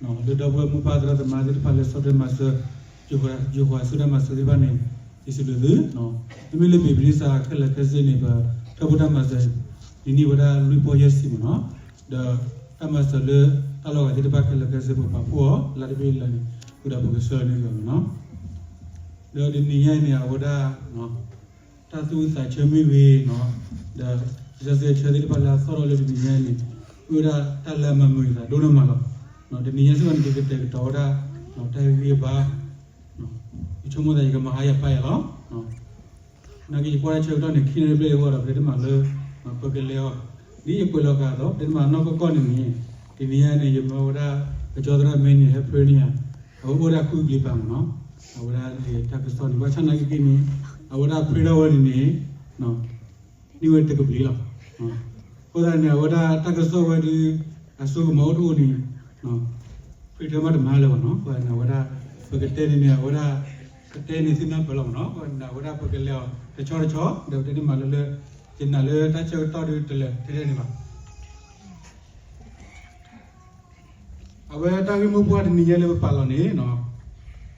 လၢဒီပုၢ်ဝဲၢ်မိၢ်ပၢ်သရၣ်သမါသ့ၣ်တဖၣ်လၢဆီၣ်ထွဲမၤစၢၤ ယိၤဃီၤဆူတၢ်မၤစၢၤသ့ၣ်တဖၣ်န့ၣ် ယစံးဘျုးသု, မ့မ့ၢ်လၢဘံၣ်ဘနံစၢ်ခဲလၢာ်ခဲဆ့န့ၣ် ပထၢဖှိၣ်တၢ်မၤစၢၤ ဒ်န့ၣ်ဝဲဒၣ်လွံၢ်ပီၢ်ယဲၢ်ဆံမ့ၢ်နီၤ, ဒီးတၢ်မၤစၢၤလၢတၢ်လီၢ်ဂၤသ့ၣ်တဖၣ်ခဲလၢာ်ခဲဆ့ ပပာ်ဖှိၣ်အီၤ လၢတဘ့ၣ်လၢ်န့ၣ် ဃုာ်ဒီးပကဆှၢန့ၢ်က့ၤအီၤမ့ၢ်နီၤ, ဒီးတနံၤညါအံၤန့ၣ် အဝဲဒၣ် တၢ်သူၣ်ဝံၣ်သးဆၢမ့ၢ်ဂ့ၤ, ဒီး ကစၢ်စ့ဆၢသ့ၣ်တဖၣ်လၢအသီၣ်ထီၣ်လၢတနံၤညါအံၤန့ၣ် မ့ၢ်ဝဲဒၣ်တၢ်လၢအမၤမုာ်ယသးဒိၣ်နီၢ်မးလီၤ. တနံၤညါစ့ၢ်ကီးန့ၣ် ယကတဲာ်ကတီၤဝဲဒၣ် တၢ်ဂ့ၢ်ဂ့ၢ်ဘါ, ယဆိကမိၣ်သးယကမၤဟါယၤဖးယၤလီၤ. နာ်က့ယကွၢ်တၢ်ဆၢကတီၢ်န့ၣ် ခံနၣ်ရံၣ်ဘျဲၣ်အဂီၢ်ဒီး ပတဲတမံၤလၢ ပကလဲၤအီၤ, ဒ်ယကွဲးလီၤဃာ်အသိး ပတဲတမံၤနီၢ်ကီၢ်ကီၢ်န့ၣ်န့ၣ် တနံၤညါန့ၣ် ယမၢဝဲဒၣ် ကၠီသရၣ်မဲန့ၣ် ဟဲဖျ့န့ၣ်ဧါ, အဝဲအိၣ်ဝဲဒၣ်ဃုကဘျံးပၤမ့ၢ်နီၤ, အဝဲဒၣ်တၢ်ကစီၣ်န့ၣ် ဘၣ်ဆၣ်နာ်က့န့ၣ် အဝဲဒၣ်ဖျ့ထီၣ်ဝဲန့ၣ်န့ၣ် န့ၢ်ဝဲတကဘျံးလီၤ. အဃိသတးန့ၣ် အဝဲဒၣ်တၢ်ကစီၣ်ဝဲဒၣ် အစိကမီၤအိၣ်တအိၣ်န့ၣ် ဖျ့ထီၣ်မးတမၤလၢၤဘၣ်နီၤ, အဃိသတးန့ၣ် အဝဲဒၣ် ပကတဲန့ၣ်န့ၣ် အဝဲဒၣ် ကတဲန့ၣ်သ့ၣ်နီၢ်ပၢၢ်လီၤမ့ၢ်နီၤ, အဃိသတးန့ၣ် အဝဲဒၣ်ပကလဲၤအီၤတဆီတဆီ ဒီးပတဲန့ၣ်မးလၢလၢ ယနာ်လၢတၢ်ဆၢကတီၢ်ဒုးတလဲၤထဲထဲန့ၣ်ဘၣ်. အဝဲတၢ်ဂ့ၢ်မိၢ်ပှၢ်တနံၤညါလၢပပာ်လီၤန့ၣ် မ့ၢ်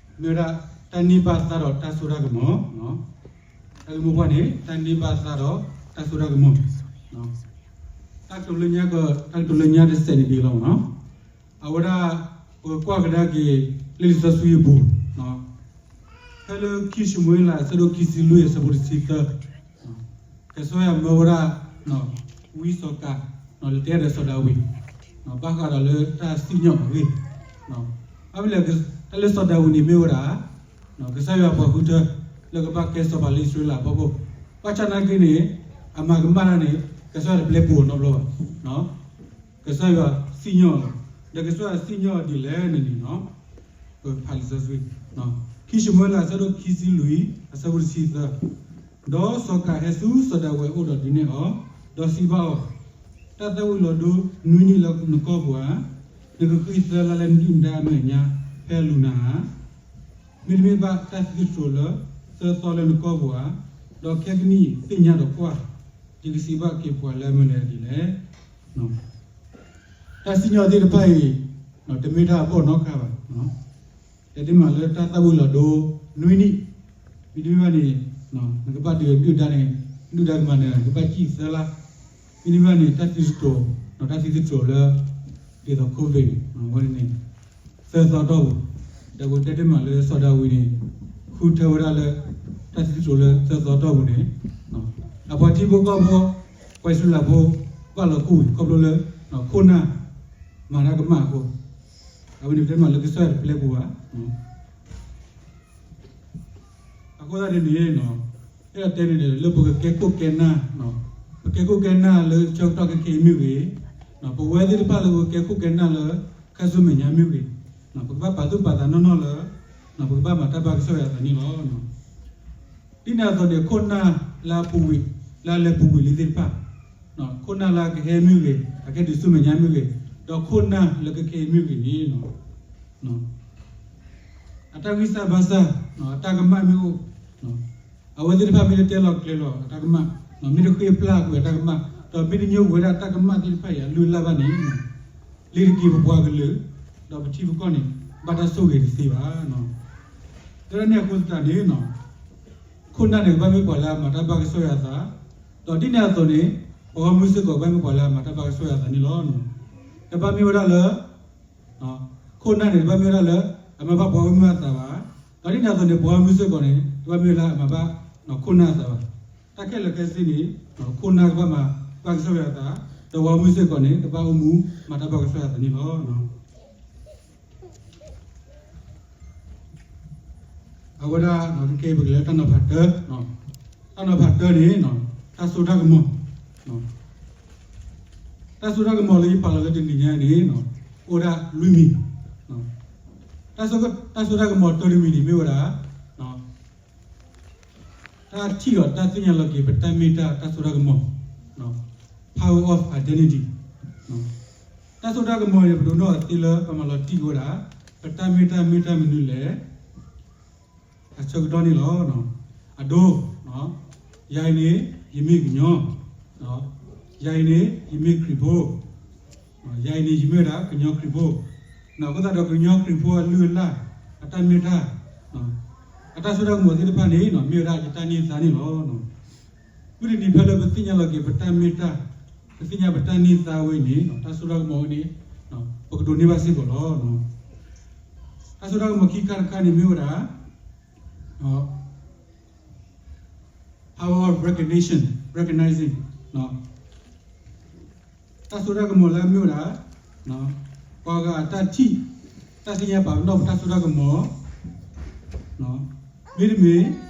ဝဲဒၣ် တၢ်န့ၢ်ဘၣ်သါဒီးတၢ်စိတၢ်ကမီၤ, တၢ်ဂ့ၢ်မိၢ်ပှၢ်န့ၣ် တၢ်န့ၢ်ဘၣ်သါဒီးတၢ်စိတၢ်ကမီၤ, တၢ်ကတိၤလၢညါက တၢ်ကတိၤလၢညါတစဲးန့ၣ်ဒ်အံၤလီၤမ့ၢ်နီၤ, အဝဲဒၣ် ပကကွၢ်ကဒါက့ၤ လၢလံာ်စီဆှံအပူၤ ဖဲလၢခံၡမူၤအ့လး အဆၢဒိၣ်ခံဆံလွံၢ် အဆၢဖိတဆံသၢ ကစၢ်ယွၤမၢဝဲဒၣ် ဝံစီၤကၤ လၢတဲဒီးစီၤဒၤဝံး ဘၣ်ဃးဒီးလၢတၢ်စံၣ်ညီၣ်အဂ့ၢ်, ဘၣ်မနုၤလဲၣ် တၢ်လၢစီၤဒၤဝံးန့ၣ်မ့ၢ်ဝဲဒၣ် ကစၢ်ယွၤပှၤဃုထၢ လၢကဘၣ်ကဲစီၤပၤလၢအံၣ်စရ့လးအဖီခိၣ်, ဘၣ်ဆၣ်နာ်က့န့ၣ် အမၤကမၣ်တၢ်န့ၣ် ကစၢ်ယွၤတပျဲပူၤနီတဘျီဘၣ်. ကစၢ်ယွၤစံၣ်ညီၣ်လီၤ, ဒီးကစၢ်ယွၤစံၣ်ညီၣ်ဒ်လဲၣ်န့ၣ်န့ၣ် ပဖးလံာ်စီဆှံ ခံၡမူၤအ့လး အဆၢဒိၣ်ခံဆံလွံၢ် အဆၢဖိတဆံသၢ, ဒီးစီၤကၤဟဲဆူစီၤဒၤဝံးအအိၣ်ဒီးဒုးနဲၣ်အီၤ, ဒီးစံးဘၣ်အီၤ, တၢ်သၣ်ဝံၤလီၤဒိနွံနံၣ်လၢနကီၢ်ပူၤဧါ, နကဃ့ၢ်သၢလါလၢနဒုၣ်နဒါအမဲာ်ညါ ဖဲအလူၤနၤဧါ. မ့တမ့ၢ်ဘၣ်တၢ်သံသတြိာ်လၢသၢသီလၢနကီၢ်ပူၤဧါ, ဒီးခဲကနံၣ်အံၤသ့ၣ်ညါဒီးကွၢ်, ယကစံးဘၣ်က့ၤပှၤလၢအမၢနၤဒ်လဲၣ်. တၢ်စံၣ်ညီၣ်သ့ၣ်တဖၣ်အံၤ တမ့ၢ်တၢ်အဘီၣ်နီတခါဘၣ်. တဲတ့ၢ်မးလၢတၢ်သၣ်ဝံၤလီၤဒိနွံနံၣ်, မ့တမ့ၢ်ဘၣ်န့ၣ် နကဘၣ်ဒုးဒုၣ်ဒါန့ၣ် ဒုၣ်ဒါကမၤနၤ နကဘၣ်ကံၣ်သၢလါ, မ့တမ့ၢ်ဘၣ်န့ၣ် တၢ်သံသတြိာ် တၢ်သံသတြိာ်လၢ ဒ်သိး COVID န့ၣ် ဝဲန့ၣ်န့ၣ် သၢသီတီၢ်ပူၤ, ဒီးပတဲတ့ၢ်မးလၢစီၤဒၤဝံးန့ၣ် ဃုထၢဝဲဒၣ်လၢ တၢ်သံသတြိာ်လၢသၢသီတီၢ်ပူၤန့ၣ် အပှၤထံဖိကီၢ်ဖိ ပှၤအံၣ်စရ့လးဖိ ဘၣ်လီၤကူၣ်ဝံၤ ခီဖျိလၢ ခိၣ်နၢ် မၤတၢ်ကမၣ်အဃိ, အဝဲန့ၣ်ပတဲမးလၢကစၢ်ယွၤတပျဲပူၤဘၣ်. အဃိသတးန့ၣ်န့ၣ် အဲၣ်ဒိးတဲန့ၣ် လၢပကကဲခိၣ်ကဲနၢ်, ပကဲခိၣ်ကဲနၢ်လၢဆၢကတီၢ်ခဲအံၤမ့ၢ်ဂ့ၤ, ပဝဲသ့ၣ်တဖၣ်လၢပကကဲခိၣ်ကဲနၢ်လၢ ခါဆူမဲာ်ညါမ့ၢ်ဂ့ၤ, ပကဘၣ်ပာ်သူၣ်ပာ်သးနီၢ်နီၢ်လၢ ပကဘၣ်မၤတၢ်ဘၣ်ကစၢ်ယွၤအသးန့ၣ်လီၤ. ဒ်န့ၣ်အသိးန့ၣ် ခိၣ်နၢ်လၢအပူၤကွံာ် လၢအလဲၤပူၤကွံာ်လံသ့ၣ်တဖၣ်, ခိၣ်နၢ်လၢအကဟဲမ့ၢ်ဂ့ၤ, အကဟဲတုၤဆူမဲာ်ညါမ့ၢ်ဂ့ၤ, ဒီးခိၣ်နၢ်လၢကကဲအံၤမ့ၢ်ဂ့ၤန့ၣ် အတၢ်ဂံၢ်စၢ်ဘါစၢ် အတၢ်ကမၣ်မ့ၢ်အိၣ်, အဝဲသ့ၣ်တဖၣ်မ့ၢ်တတဲလီၤကျဲၤလီၤအတၢ်ကမၣ်, မ့ၢ်တဃ့ပျၢ်ကွံာ်အတၢ်ကမၣ်, ဒီးမ့ၢ်တညိကွံာ်ဝဲဒၣ်တၢ်ကမၣ်သ့ၣ်တဖၣ်အံၤအလုၢ်အလၢ်ဘၣ်န့ၣ်, လ့ၤတက့ၤပပှၤကလုာ်, ဒီးပထံပကီၢ်န့ၣ် ဘၣ်တၢ်ဆိၣ်ဂ့ၤတသ့ဘၣ်. တၢ်န့ၣ်အဃိသတးန့ၣ် ခိၣ်နၢ်န့ၣ် ကဘၣ်မ့ၢ်ပှၤလၢအမၤတၢ်ဘၣ်ကစၢ်ယွၤအသး, ဒီးဒ်န့ၣ်အသိးန့ၣ် ပှၤဂီၢ်မုၢ်စ့ၢ်ကီး ကဘၣ်မ့ၢ်ပှၤလၢအမၤတၢ်ဘၣ်ကစၢ်ယွၤအသးန့ၣ်လီၤ. ကဘၣ်မ့ၢ်ဝဲဒၣ်လၢ ခိၣ်နၢ်န့ၣ် တဘၣ်မ့ၢ်ဝဲဒၣ်လၢ အမၤဘၣ်ပှၤဂီၢ်မုၢ်အသးဘၣ်. ဒီးဒ်န့ၣ်အသိးန့ၣ် ပှၤဂီၢ်မုၢ်စ့ၢ်ကီးန့ၣ် တဘၣ်မ့ၢ်ဝဲလၢအမၤဘၣ်ခိၣ်နၢ်အသးဘၣ်. တၢ်ခဲလၢာ်ခဲဆ့န့ၣ် ခိၣ်နၢ်ကဘၣ်မၤဘၣ်ကစၢ်ယွၤအသး, ဒီးပှၤဂီၢ်မုၢ်စ့ၢ်ကီးန့ၣ် ကဘၣ်အိၣ်မူမၤတၢ်ဘၣ်ကစၢ်ယွၤအသးန့ၣ်လီၤ. အဝဲဒၣ် ခဲအံၤပကလဲၤလၢတၢ်နီၤဖးတၢ, တၢ်နီၤဖးတၢန့ၣ် တၢ်စိတၢ်ကမီၤ, တၢ်စိတၢ်ကမီၤလၢယပာ်လီၤလၢတနံၤညါန့ၣ် အိၣ်ဝဲဒၣ်လွံၢ်မံၤ, တၢ်စိတၢ်ကမီၤတၢတမံၤန့ၣ်မ့ၢ်ဝဲဒၣ် တၢ်ထံၣ်ဒီးတၢ်သ့ၣ်ညါလီၤက့ၤ ပတၢ်မ့ၢ်တၢ် တၢ်စိတၢ်ကမီၤ, power of identity. တၢ်စိတၢ်ကမီၤန့ၣ် ပဒိးန့ၢ်အီၤသ့လၢ ပမၤလီၤတံၢ်ဝဲဒၣ် ပတၢ်မ့ၢ်တၢ်မ့ၢ်တၢ်မနုၤလဲၣ် အဆၢကတီၢ်န့ၣ်လီၤ. အဒိ, ယၤအံၤန့ၣ် ယမ့ၢ်ကညီ, ယၤအံၤန့ၣ် ယမ့ၢ်ခရံာ်ဖိ, ယၤအံၤန့ၣ် ယမ့ၢ်ဝဲဒၣ်ကညီခရံာ်ဖိ, အဃိသတးဒီး ကညီခရံာ်ဖိအလုၢ်အလၢ် အတၢ်မ့ၢ်တၢ် အတၢ်စိတၢ်ကမီၤသ့ၣ်တဖၣ်န့ၣ် မ့ၢ်ဝဲဒၣ်ယတၢ်န့ၢ်သါန့ၣ်လီၤ. မုၢ်တနံၤဖဲလၢပသ့ၣ်ညါလီၤက့ၤ ပတၢ်မ့ၢ်တၢ်, ပသ့ၣ်ညါပတၢ်န့ၢ်သါဝဲအံၤန့ၣ် တၢ်စိတၢ်ကမီၤဝဲန့ၣ် ပကဒိးန့ၢ်ဘၣ်စ့ၢ်ကီးလီၤ. တၢ်စိတၢ်ကမီၤခံခါတခါန့ၣ်မ့ၢ်ဝဲဒၣ် power of recognition, recognizing တၢ်စိတၢ်ကမီၤလၢအမ့ၢ်ဝဲဒၣ် ပှၤဂၤအတၢ်ထံၣ် တၢ်သ့ၣ်ညါပာ်ပနီၣ်ပတၢ်စိတၢ်ကမီၤ မ့တမ့ၢ်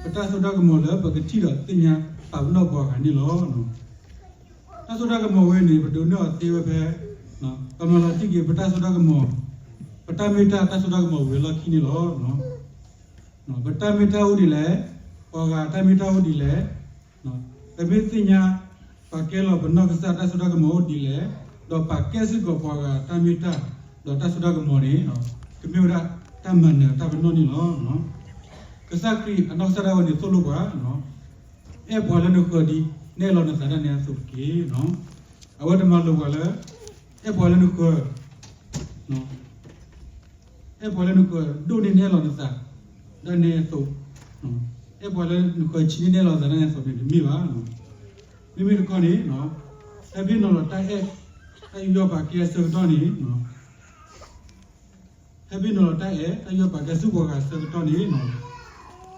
ပတၢ်စိတၢ်ကမီၤလၢပကထံၣ်ဒီးသ့ၣ်ညါပာ်ပနီၣ်ပှၤဂၤန့ၣ်လီၤ. တၢ်စိတၢ်ကမီၤဝဲန့ၣ် ပဒိးန့ၢ်အီၤသ့ဝဲဖဲ ပမၤလီၤတံၢ်က့ၤပတၢ်စိတၢ်ကမီၤ, ပတၢ်မ့ၢ်တၢ် တၢ်စိတၢ်ကမီၤဝံၤအလီၢ်ခံန့ၣ်လီၤ. ပတၢ်မ့ၢ်တၢ်အိၣ်ဒ်လဲၣ်, ပှၤဂၤတၢ်မ့ၢ်တၢ်အိၣ်ဒ်လဲၣ်, ပမ့ၢ်သ့ၣ်ညါ ပာ်ကဲလီၤပနီၢ်ကစၢ်တၢ်စိတၢ်ကမီၤအိၣ်ဒ်လဲၣ်, ဒီးပာ်ကဲစ့ၢ်ကီးပှၤဂၤတၢ်မ့ၢ်တၢ် ဒီးတၢ်စိတၢ်ကမီၤန့ၣ် ကမ့ၢ်ဝဲဒၣ်တၢ်မၤနၢၤတၢ်ပနီၣ်န့ၣ်လီၤ. ကစၢ်ခရံာ်အနီၢ်ကစၢ်ဒၣ်ဝဲန့ၣ်သိၣ်လိပှၤ အဲၣ်ပှၤလၢနဃၢၤဒ် နအဲၣ်လီၤနသးဒၣ်နဲအသိးတက့ၢ်. အဝဲတမၤလိာ်ပှၤလၢ အဲၣ်ပှၤလၢနဃၢၤ အဲၣ်ပှၤလၢနဃၢၤဒိၣ်န့ၢ်နအဲၣ်လီၤနသး ဒၣ်နဲအသိး, အဲၣ်ပှၤလၢနဃၢၤဆံန့ၢ်နအဲၣ်လီၤနသးဒၣ်နဲအသိးန့ၣ် တမ့ၢ်ဘၣ်. မ့မ့ၢ်တခီန့ၣ် ဟဲဘ့ၣ်နီၤလီၤတၢ်အဲၣ် တၢ်ယူးယီၣ်ပာ်ကဲအဆၢကတီၢ်န့ၣ် ဟဲဘ့ၣ်နီၤလီၤတၢ်အဲၣ် တၢ်ယူးယီၣ်ပာ်ကဲဆူပှၤဂၤအဆၢကတီၢ်န့ၣ်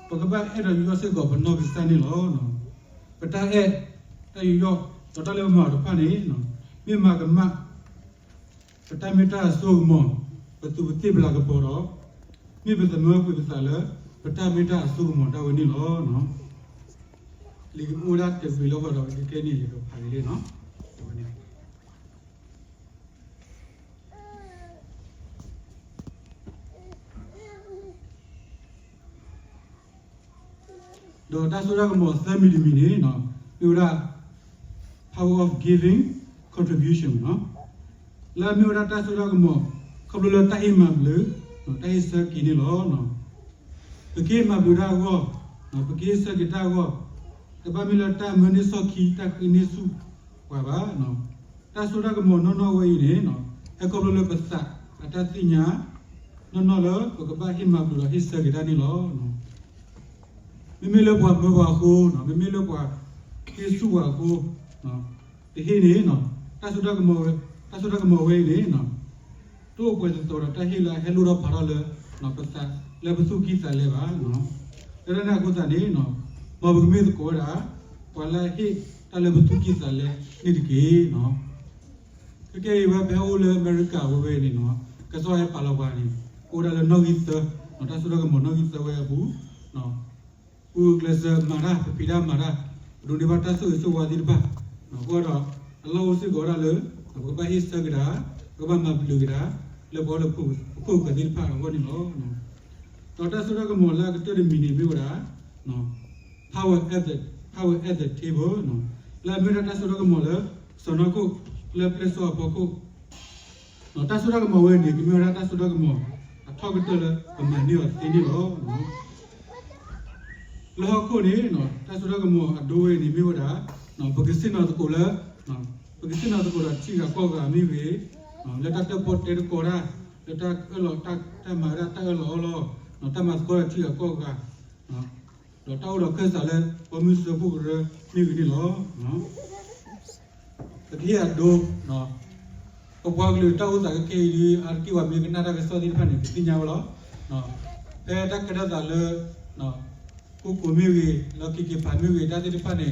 ပကဘၣ်အဲၣ်ဒိးယူးယီၣ်စ့ၢ်ကီးပနီၢ်ကစၢ်န့ၣ်လီၤ. ပတၢ်အဲၣ် တၢ်ယူးယီၣ် ဒီးတၢ်လၢပမၤအီၤတဖၣ်န့ၣ် မ့ၢ်မၤကမၣ် ပတၢ်မ့ၢ်တၢ်အစိကမီၤ ပသူးပသ့ၣ်ပလၤကပီၤဒီး မ့ၢ်ပသမၢကွံာ်ပသးလၢ ပတၢ်မ့ၢ်တၢ်အစိကမီၤဒၣ်ဝဲန့ၣ်လီၤ. လံာ်ကအိၣ်ဒၣ်တဂ့ၤလၢဃီဒီး ကကဲန့ၣ်ယကဖးန့ၣ်လီၤ. ဒီးတၢ်စိတၢ်ကမီၤသၢမံၤတမံၤန့ၣ် မ့ၢ်ဝဲဒၣ် power of giving contribution လၢအမ့ၢ်ဝဲဒၣ်တၢ်စိတၢ်ကမီၤ ခီဖျိလၢတၢ်ဟ့ၣ်မၤဘျုး တၢ်ဟ့ၣ်ဆၢက့ၤန့ၣ်လီၤ. ပကဟ့ၣ်မၤဘျုးတၢ်အဂီၢ်, ပကဟ့ၣ်ဆၢက့ၤတၢ်အဂီၢ်, တဘၣ်မ့ၢ်လၢတၢ်မၢန့ၢ်ဆီၣ်ခံ တၢ်ဃ့န့ၢ်ဆူၣ်ပှၤဘၣ်. တၢ်စိတၢ်ကမီၤနီၢ်နီၢ်ဝဲအံၤန့ၣ် ဟဲခီဖျိလၢပသးအတၢ်သ့ၣ်ညါ နီၢ်နီၢ်လၢပကဘၣ်ဟ့ၣ်မၤဘျုးဒီးဟ့ၣ်ဆၢက့ၤတၢ်န့ၣ်လီၤ. မ့မ့ၢ်လၢပှၤမၢပှၤအဃိ, မ့မ့ၢ်လၢပှၤဟ့ၣ်ဆူၣ်ပှၤအဃိ တဟ့ၣ်န့ၣ် တၢ်စိတၢ်ကမီၤဝဲ, တၢ်စိတၢ်ကမီၤဝဲအံၤန့ၣ် တအိၣ်ပှဲၤသသိးဒီးတၢ်ဟ့ၣ်လၢအဟဲလိၣ်ထီၣ်ဖးထီၣ်လၢ ပသးလၢပသူၣ်ကံၢ်သးလဲဘၣ်. လၢတၢ်န့ၣ်အဃိသတးန့ၣ် မ်ပကမ့ၢ်သကိးဝဲဒၣ် ပှၤလၢအဟ့ၣ်တၢ်လၢပသူၣ်ကံၢ်သးလဲန့ၣ်တက့ၢ်. ခဲကနံၣ်အံၤဝဲဖဲအိၣ်လၢအမဲရကၤဝဲဝဲန့ၣ် ကစီၣ်ဟဲပာ်လီၤပှၤန့ၣ် အိၣ်ဝဲဒၣ်လၢနီၣ်ဂံၢ်သၢ, တၢ်စိတၢ်ကမီၤနီၣ်ဂံၢ်သၢဝဲအပူၤ ပူၤကျဲးစၢးမၤတၢ် ပဖံးတၢ်မၤတၢ် ပဒိးန့ၢ်ဘၣ်တၢ်ဆိၣ်ဂ့ၤဆိၣ်ဝါသ့ၣ်တဖၣ်, အဃိဒီး အလီၢ်အိၣ်စ့ၢ်ကီးဝဲဒၣ်လၢ ပကဘၣ်ဟ့ၣ်ဆၢက့ၤတၢ်, ပကဘၣ်မၤဘျုးက့ၤတၢ် လၢပှၤလၢပခိၣ်ပဃၢၤသ့ၣ်တဖၣ်အဂီၢ်န့ၣ်လီၤ. ဒီးတၢ်စိတၢ်ကမီၤလၢအကတၢၢ်တမံၤန့ၣ်မ့ၢ်ဝဲဒၣ် power at the, power at the table လၢအမ့ၢ်ဝဲဒၣ်တၢ်စိတၢ်ကမီၤလၢ စီၢ်နီၤခိၣ် လၢပျဲၢ်စီအဖီခိၣ် တၢ်စိတၢ်ကမီၤဝဲန့ၣ် ကမ့ၢ်ဝဲဒၣ်တၢ်စိတၢ်ကမီၤ အထီၣ်ကတၢၢ်လၢပမၤန့ၢ်အီၤသ့န့ၣ်လီၤ. လၢဟီၣ်ခိၣ်န့ၣ် တၢ်စိတၢ်ကမီၤအဒိဝဲန့ၣ်မ့ၢ်ဝဲဒၣ် ပကဆ့ၣ်နီၤသကိးလၢ ပကဆ့ၣ်နီၤသကိးဒီးထံဂၤကီၢ်ဂၤမ့ၢ်ဂ့ၤ, လၢတၢ်တၢၣ်ပီၣ်တဲသကိးတၢ်, လၢတၢ်အၢၣ်လီၤ တၢ်မၤဝဲဒၣ်တၢ်အၢၣ်လီၤအီလီၤ, တၢ်မၤသကိးဒီးထံဂၤကီၢ်ဂၤ ဒီးတၢ်အိၣ်ဒီးခၢၣ်စးလၢ ပှၤမုၢ်စၢဖှိၣ်ကရၢမ့ၢ်ဂ့ၤန့ၣ်လီၤ. ပကဟ့ၣ်အဒိ ပပှၤကလုာ်တၢ်အိၣ်သးကဲကဲအံၤ အါတက့ၢ်ပှၤမ့ၢ်ကနၣ်တၢ်ကစီၣ်သ့ၣ်တဖၣ်န့ၣ် ပသ့ၣ်ညါဝဲလီၤ. ဖဲတၢ်ကဲထီၣ်သးလၢ ကိၢ်ကိၢ်မ့ၢ်ဂ့ၤ, လၢက့ၤက့ၤဖးမ့ၢ်ဂ့ၤ, တၢ်သ့ၣ်တဖၣ်န့ၣ် မ့ၢ်ဝဲဒၣ်ပှၤက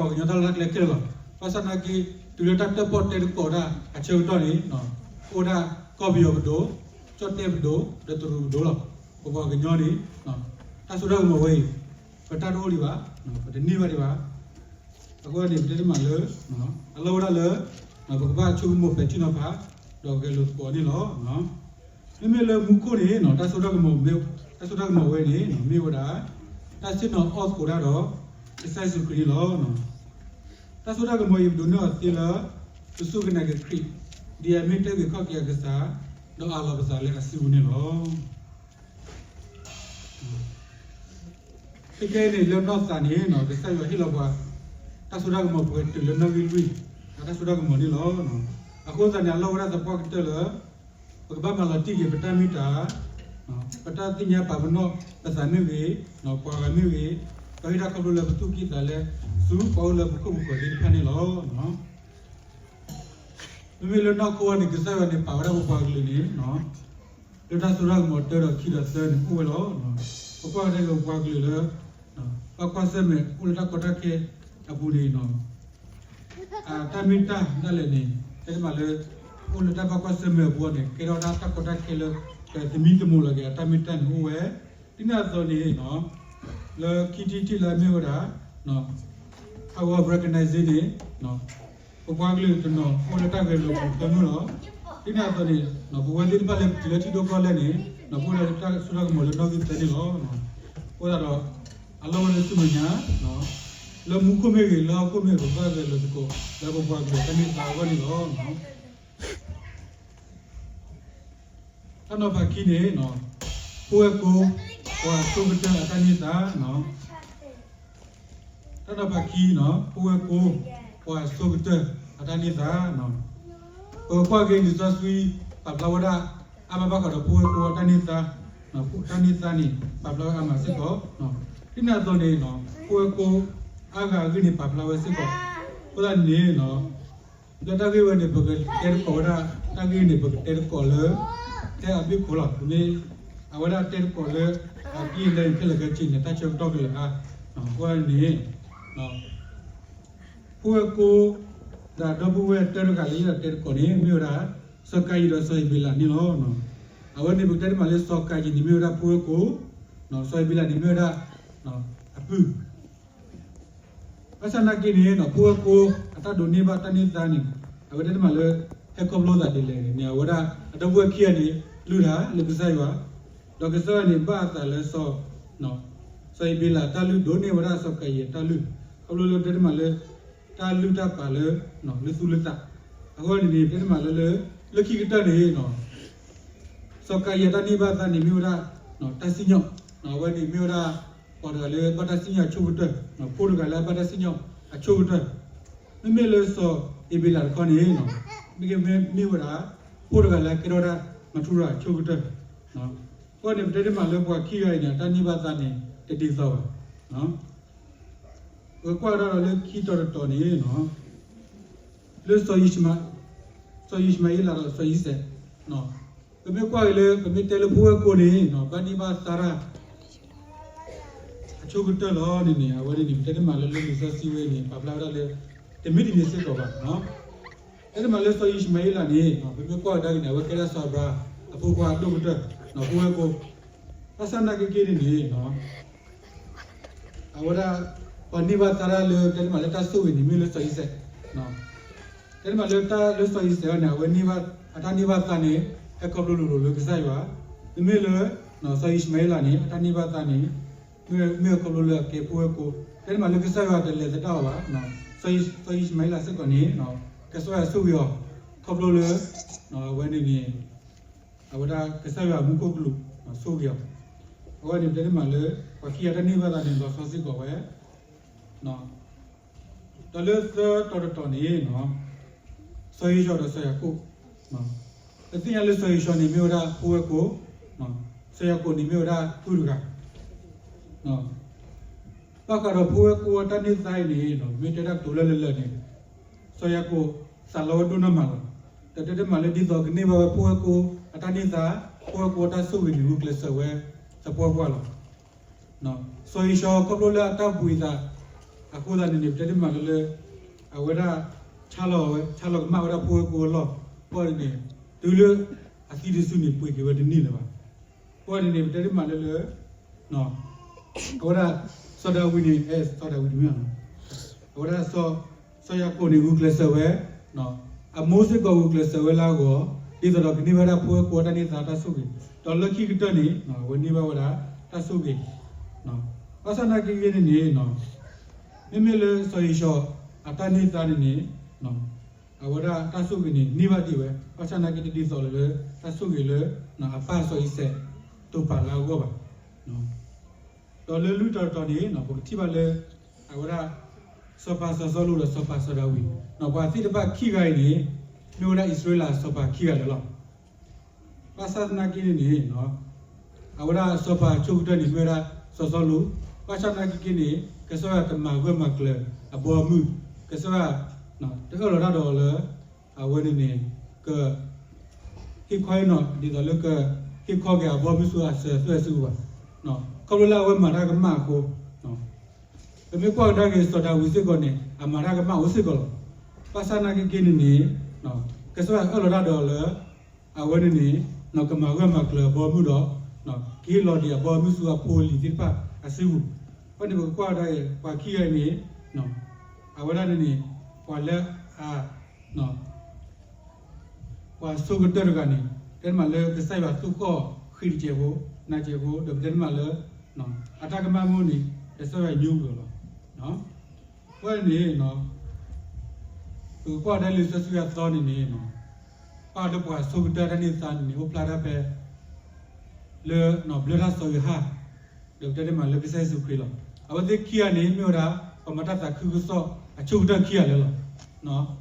ညီတၢ်လီၢ်တၢ်ကျဲခဲလၢာ်လီၤ. ဘၣ်ဆၣ်သနာ်က့ တုၤလၢတၢ်တၢၣ်ပီၣ်တဲသကိးတၢ်အဆၢကတီၢ်န့ၣ် အိၣ်ဒၣ်ကီၢ်ပယီၤပဒိၣ်, ကၠီၣ်တဲၣ်ပဒိၣ်, ဒီးတရူးပဒိၣ်လီၤ. ပပှၤကညီန့ၣ် တၢ်စိတၢ်ကမီၤဝဲအံၤ ပတၢ်တအိၣ်ဒံးဘၣ်, ပတန့ၢ်ဘၣ်ဒံးဘၣ်. အဃိန့ၣ် ပတဲတမံၤလၢ အလီၢ်ဝဲဒၣ်လၢ ပကဘၣ်ဆိကမိၣ်ပဲာ်ထံနီၤဖး ဒီးဂဲၤလိာ်သကိးန့ၣ်လီၤ. မ့မ့ၢ်လၢမူခိၣ်န့ၣ် တၢ်စိတၢ်ကမီၤမ့ၢ်, တၢ်စိတၢ်ကမီၤဝဲန့ၣ် မ့ၢ်ဝဲဒၣ် တၢ်ဆ့ၣ်နီၤအီၣ်သကိးတၢ်ဒီး ကစၢ်ယ့ၣ်ၡူးခရံာ်န့ၣ်လီၤ. တၢ်စိတၢ်ကမီၤအံၤ ပဒိးန့ၢ်အီၤသ့လၢ ပစူၢ်က့ၤနာ်က့ၤခရံာ် ဒ်အမ့ၢ်တၢ်အုၣ်က့ၤခီၣ်က့ၤအကစၢ် ဒီးအးလီၤပသးလၢအစုပူၤန့ၣ်လီၤ. ခဲကနံၣ်အံၤန့ၣ် လၢနီၢ်သးန့ၣ် ကစၢ်ယွၤဟ့ၣ်လီၤပှၤ တၢ်စိတၢ်ကမီၤပှဲၤတုၤလၢနီၣ်ဂံၢ်လွံၢ် တၢ်စိတၢ်ကမီၤန့ၣ်လီၤ. အဃိသတးန့ၣ် အလီၢ်ဝဲဒၣ်သပှၢ်ကတၢၢ်လၢ ပကဘၣ်မၤလီၤတံၢ်က့ၤပတၢ်မ့ၢ်တၢ်, ပတၢ်သ့ၣ်ညါပာ်ပနီၣ်ပသးမ့ၢ်ဂ့ၤ, ပှၤဂၤမ့ၢ်ဂ့ၤ, ပဟ့ၣ်တၢ်ခီဖျိလၢပသူၣ်ကံၢ်သးလဲ ဆူပှၤအိၣ်လၢပခိၣ်ပဃၢၤသ့ၣ်တဖၣ်န့ၣ်လီၤ. မ့မ့ၢ်လၢနီၢ်ခိအံၤန့ၣ် ကစၢ်ယွၤန့ၣ် ပာ်ဝဲဒၣ်ပပှၤကလုာ်န့ၣ် လၢတၢ်စိတၢ်ကမီၤတၢဒီးခံဒီးသၢန့ၣ်အိၣ်ဝဲလီၤ. ပကွၢ်ကဒါက့ၤပပှၤကလုာ်လၢ ဘၣ်ကွၢ်ဆၢၣ်မဲာ်အိၣ်လၢတၢ်ကီတၢ်ခဲအပူၤန့ၣ် အတၢ်မ့ၢ်တၢ်ဒၣ်လဲာ်န့ၣ် တဲတမးလၢ အိၣ်လၢတၢ်ဘၣ်ကွၢ်ဆၢၣ်မဲာ်အပူၤန့ၣ် ကဲထီၣ်ဝဲဒၣ်တၢ်ကီတၢ်ခဲလၢ သမံသမိးလီၤက့ၤအတၢ်မ့ၢ်တၢ်န့ၣ်အိၣ်ဝဲ. ဒ်န့ၣ်အသိးန့ၣ် လၢခံထံၣ်တထံၣ်လၢအမ့ၢ်ဝဲဒၣ် Power of Recognition န့ၣ် ပပှၤကလုာ်တနီၤအိၣ်လၢတၢ်ဂဲၤလိာ်ပူၤသၢမုၢ်လီၤ. ဒ်န့ၣ်အသိးန့ၣ် ပဝဲသ့ၣ်တဖၣ်လၢပတုၤလၢထံဒိၣ်ကီၢ်လဲၢ်န့ၣ် ပအိၣ်လၢတၢ်စိတၢ်ကမီၤလၢနီၣ်ဂံၢ်သၢန့ၣ်လီၤ. အဃိသတးဒီး အလီၢ်ဝဲလၢဆူမဲာ်ညါ လၢမူခိၣ်မ့ၢ်ဂ့ၤ လၢဟီၣ်ခိၣ်မ့ၢ်ဂ့ၤ ပဘၣ်ဂဲၤလိာ်သကိး လၢပပှၤကလုာ်တၢ်န့ၢ်သါအဂီၢ်န့ၣ်လီၤ. တၢ်နီၤဖးခံန့ၣ် ဖိဝဲၢ်ကိ ပှၤအဆိကတၢၢ်အတၢ်န့ၢ်သါ တၢ်နီၤဖးခံ ဖိဝဲၢ်ကိ ပှၤအဆိကတၢၢ်အတၢ်န့ၢ်သါ ပကွၢ်က့ၤလံာ်စီဆှံ ပာ်ဖျါဝဲဒၣ် အါဘၣ်ဘၣ်ဃးဒီးဖိဝဲၢ်ကိအတၢ်န့ၢ်သါ, တၢ်န့ၢ်သါန့ၣ် ပာ်ဖျါဝဲအါမးစ့ၢ်ကီး. ဒ်န့ၣ်အသိးန့ၣ် ဖိဝဲၢ်ကိ အါဂၤအဂ့ၢ်န့ၣ် ပာ်ဖျါဝဲစ့ၢ်ကီး. အဃိသတးန့ၣ် လၢတၢ်ဂ့ၢ်ဝဲန့ၣ် ပကတဲသကိးဝဲဒၣ် တၢ်ဂ့ၢ်န့ၣ် ပကတဲသကိးလၢ ထဲအဘ့ၣ်ခိၣ်လီၤ. ပမ့ၢ် အဝဲဒၣ်တဲသကိးလၢ အကံၢ်အလဲန့ၣ် ခဲလၢာ်ခဲဆ့န့ၣ် တၢ်ဆၢကတီၢ်ကလၢာ်ဧါ. အဃိန့ၣ် ဖိဝဲၢ်ကိ ဒီးဒီပုၢ်ဝဲၢ်တၢတဂၤလၢယအဲၣ်ဒိးတဲသကိးန့ၣ် မ့ၢ်ဝဲဒၣ် စီၤကၤယံၣ်ဒီးစီၤအ့းဘ့းလးန့ၣ်လီၤ. အဝဲန့ၣ် ပကတဲတမးလၢစီၤကၤယံၣ်န့ၣ်မ့ၢ်ဝဲဒၣ်ဖိဝဲၢ်ကိ, စီၤအ့းဘ့းလးန့ၣ်မ့ၢ်ဝဲဒၣ် အပုၢ် ဘၣ်ဆၣ်နာ်က့န့ၣ် ဖိဝဲၢ်ကိ အတၢ်ဒိးန့ၢ်ဘၣ်တၢ်န့ၢ်သါန့ၣ် အဝဲတဲတမးလၢ ဟဲခီဖျိသးဒ်လဲၣ်န့ၣ် အဝဲဒၣ် အဒီပုၢ်ဝဲၢ်ခံဂၤန့ၣ် လုၢ်တၢ်လၢကစၢ်ယွၤ, ဒီးကစၢ်ယွၤန့ၣ် ဘၣ်အသးလၢ စီၤအ့းဘ့းလးတၢ်လုၢ်ဒိးန့ၢ်ဝဲဒၣ်စီၤကၤယံၣ်အတၢ်လုၢ်, ခီဖျိလၢတဲတမးလၢ တၢ်လုၢ်တၢ်ပာ်လၢ လၢသူၣ်လၢသး, အဃိန့ၣ်န့ၣ် တဲတမးလၢလၢ လၢခံကတၢၢ်န့ၣ် စီၤကၤယံၣ်အတၢ်န့ၢ်ဘၣ်သါန့ၣ်မ့ၢ်ဝဲဒၣ် တၢ်စံၣ်ညီၣ်, အဝဲန့ၣ်မ့ၢ်ဝဲဒၣ် ပှၤတဂၤလၢဘၣ်တၢ်စံၣ်ညီၣ်အဆိကတၢၢ်, ဖိတဂၤလၢအဘၣ်တၢ်စံၣ်ညီၣ်အဆိကတၢၢ်, မ့မ့ၢ်လၢစီၤအ့းဘ့းလးတခီန့ၣ် မ့ၢ်ကမ့ၢ်ဝဲဒၣ် ဖိတဂၤလၢအကဲထီၣ်ဝဲဒၣ် မၤထူရၤအဆိကတၢၢ်, အဃိန့ၣ် ပတဲတမးလၢပှၤခံဂၤအံၤန့ၣ် အတၢ်န့ၢ်ဘၣ်သါန့ၣ် တဒ်သိးဘၣ်. ပကွၢ်ကဒီးလၢခံတီၤတတီၤန့ၣ် လၢ စီၤယံၡမၤအ့လးဒီးစီၤယံစဲး, ပမ့ၢ်ကွၢ်က့ၤလၢ ပမ့ၢ်တဲလၢဖိဝဲၢ်ကိန့ၣ် ဘၣ်န့ၢ်ဘၣ်သါတၢ် အဆိကတၢၢ်လီၤန့ၣ်န့ၣ် အဝဲန့ၣ်န့ၣ် ပတဲတမးလၢလၢလံာ်စီဆှံဝဲန့ၣ် ပာ်ဖျါဝဲဒၣ်လၢ တမ့ၢ်တမံၤစ့ၢ်ကီးဘၣ်. တဲတမးလၢစီၤယံၡမၤအ့လးန့ၣ် ပမ့ၢ်ကွၢ်ကဒါက့ၤန့ၣ် အဝဲကဲဒၣ်စီၤအၤဘြၤဟၣ်အဖိခွါအဒိၣ်ကတၢၢ် ဖိဝဲၢ်ကိ, ဘၣ်ဆၣ်နာ်က့က့န့ၣ်န့ၣ် အဝဲဒၣ် ပှၤန့ၢ်ဘၣ်သါတၢ်လၢ တဲတမးလၢတၢ်ဆိၣ်ဂ့ၤန့ၣ် မ့ၢ်လၢစီၤယံစဲး, တဲတမးလၢတၢ်လၢစီၤယံစဲးန့ၣ် အဝဲ အတၢ်န့ၢ်ဘၣ်သါန့ၣ် ဟဲခီဖျိလိၤလိၤလၢကစၢ်ယွၤ, မ့မ့ၢ်လၢ စီၤယံၡမၤအ့လးန့ၣ် အတၢ်န့ၢ်ဘၣ်သါန့ၣ် မ့ၢ်ဟဲခီဖျိလၢအကဲဖိဝဲၢ်ကိ, တဲတမးလၢကစၢ်ယွၤတလဲၤသဒၣ်အီၤဘၣ်. စီၤယံၡမၤအ့လးစ့ၢ်ကီးန့ၣ် ကစၢ်ယွၤဆိၣ်ဂ့ၤအီၤ ခီဖျိလၢ အဝဲန့ၣ်န့ၣ် အဝဲဒၣ်ကစၢ်ယွၤမူခိၣ်ကလူး ဆိၣ်ဂ့ၤအီၤ, အဝဲန့ၣ်တဲတမးလၢ ပှၤခံဂၤတၢ်န့ၢ်ဘၣ်သါန့ၣ် လီၤဆီစ့ၢ်ကီးဝဲ ဒီးလၢသၢတီၤတတီၤန့ၣ် စီၤဧ့ၡီၤဒီးစီၤယၤကိာ်, ပသ့ၣ်ညါလၢစီၤဧ့ၡီၤန့ၣ်မ့ၢ်ဝဲဒၣ်ဖိဝဲၢ်ကိ, စီၤယၤကိာ်န့ၣ်မ့ၢ်ဝဲဒၣ်ပုၢ်တဂၤ, ဘၣ်ဃးဒီးဖိဝဲၢ်ကိအတၢ်န့ၢ်သါအံၤန့ၣ် မ့ၢ်တဲတၢ်ကတိၤလၢလၢာ်န့ၣ် စီၤယၤကိာ်သးလီဝဲဒိၣ်နီၢ်မးလီၤ. ဒီးတဲတမးလၢဒ်သိးကန့ၢ်ဘၣ်ဝဲဖိဝဲၢ်ကိအတၢ်န့ၢ်သါ, ဖိဝဲၢ်ကိအတၢ်ဆိၣ်ဂ့ၤန့ၣ် ဂုာ်ကျဲးစၢးဝဲသပှၢ်ပှၢ်လီၤ. စီၤဧ့ၡီၤခီဖျိလၢအတၢ်ဘှံးသး အဃိသတးန့ၣ်န့ၣ် ပတဲတမးလၢလၢ အဝဲဒၣ် ဆါလီၤဝဲ ဆါလီၤကမၣ်ဝဲဒၣ်ဖိဝဲၢ်ကိအလီၢ်, အဃိန့ၣ်န့ၣ် တုၤလၢအသံတစုန့ၣ် ပှ့ၤက့ၤဝဲတန့ၢ်လၢၤဘၣ်. အဃိန့ၣ်န့ၣ် ပတဲတမးလၢလၢ အဝဲဒၣ် စီၤဒၤဝံးန့ၣ် အဲ စီၤဒၤဝံးတမ့ၢ် အဝဲဒၣ် စီၤယၤကိာ်န့ၣ် ဂုာ်ကျဲးစၢးဝဲ, အမိၢ်စ့ၢ်ကီးဂုာ်ကျဲးစၢးဝဲလၢအဂီၢ်, ဒ်သိးဒီးကန့ၢ်ဘၣ်ဒၣ်ဖိဝဲၢ်ကိအတၢ်န့ၢ်သါတၢ်ဆိၣ်ဂ့ၤ, ဒီးလၢခံကတၢၢ်န့ၣ် အဝဲန့ၢ်ဘၣ်ဝဲဒၣ်တၢ်ဆိၣ်ဂ့ၤ, ဘၣ်ဆၣ်နာ်က့ဂ့ၤန့ၣ်န့ၣ် မ့မ့ၢ်လၢစီၤဧ့ၡီၤအတၢ်န့ၢ်သါန့ၣ်န့ၣ် အဝဲဒၣ်တၢ်ဆိၣ်ဂ့ၤန့ၣ် န့ၢ်ဘၣ်ဒံးဝဲ, ဘၣ်ဆၣ်နာ်က့တဒ်သိးလၢ တၢ်ဆိၣ်ဂ့ၤလၢ အပၢ်စီၤအံၤစဲး တိာ်ပာ်လၢအဂီၢ်ဘၣ်. ဒီးလၢလွံၢ်တီၤတတီၤန့ၣ် ပကထံၣ်ဘၣ်လၢ အဝဲဒၣ် စီၤပၤစီၤစီလူးဒီးစီၤပၤစီၤဒၤဝံး, ပှၤသ့ၣ်တဖၣ်ခံဂၤအံၤန့ၣ် မ့ၢ်ဝဲဒၣ်အံၣ်စရ့လးအစီၤပၤခံဂၤလၢာ်လီၤ. ဘၣ်ဆၣ်သနာ်က့န့ၣ်န့ၣ် အဝဲဒၣ်စီၤပၤအဆိကတၢၢ်န့ၣ် မ့ၢ်ဝဲဒၣ်စီၤစီလူး, ဘၣ်ဆၣ်သနာ်က့န့ၣ် ကစၢ်ယွၤတမၤဂၢၢ်မၤကျၢၤအဘီအမုၢ်, ကစၢ်ယွၤ တအၢၣ်လီၤတၢ်ဒီးလၢ အဝဲန့ၣ်န့ၣ် က ဟ့ၣ်ခီအံၤနီၤ ဒ်သိးလၢက ဟ့ၣ်ခီက့ၤအဘီအမုၢ်ဆူအစၢၤသွဲၣ်စုပူၤဘၣ်, ခီဖျိလၢအဝဲမၤတၢ်ကမၣ်အဃိ, ပမ့ၢ်ကွၢ်ကဒါက့ၤစီၤဒၤဝံးစ့ၢ်ကီးန့ၣ် အမၤတၢ်ကမၣ်အိၣ်စ့ၢ်ကီးလီၤ. ဘၣ်ဆၣ်သနာ်က့န့ၣ်န့ၣ် ကစၢ်ယွၤအၢၣ်လီၤတၢ်ဒီးလၢ အဝဲန့ၣ်န့ၣ် ကမၤဂၢၢ်မၤကျၢၤအဘီအမုၢ်ဒီး ကဟ့ၣ်လီၤဒံးအဘီအမုၢ်ဆူအဖိအလံၤသ့ၣ်တဖၣ်အစုပူၤ, အဃိန့ၣ် ပကကွၢ်ကဒါက့ၤ ပှၤခံဂၤအံၤန့ၣ် အဝဲဒၣ်န့ၣ်န့ၣ် ပှၤလၢအ ပှၤဆိကတၢၢ်တဂၤန့ၣ် ပတဲတမးလၢကစၢ်ယွၤသိၣ်ဃီၣ်ဃံးတစဲးဖိ နးစဲးဖိ ဒီးပတဲတမးလၢ အတၢ်ကမၣ်မ့ၢ်န့ၣ် ကစၢ်ယွၤညိကွံာ်အီၤလီၤ. အဃိန့ၣ် ပကကွၢ်ဒၣ်လံာ်စီဆှံအသီန့ၣ်န့ၣ် ပၣ်လၢပှၤဆိကတၢၢ်တၢ်န့ၢ်သါန့ၣ်န့ၣ် အိၣ်ဖျါဒၣ်ဖဲ လၢ ဘျၢတၢ်စီၤယိၤဟၣ် ဒီးပတဲတမးလၢကစၢ်ယ့ၣ်ၡူးခရံာ်လီၤ. အဝဲသ့ၣ်ခံဂၤန့ၣ် မ့ၢ်ဝဲဒၣ် ပှၤမၤတၢ်သးခုကစီၣ်အဆိကတၢၢ်ခံဂၤလၢာ်လီၤ.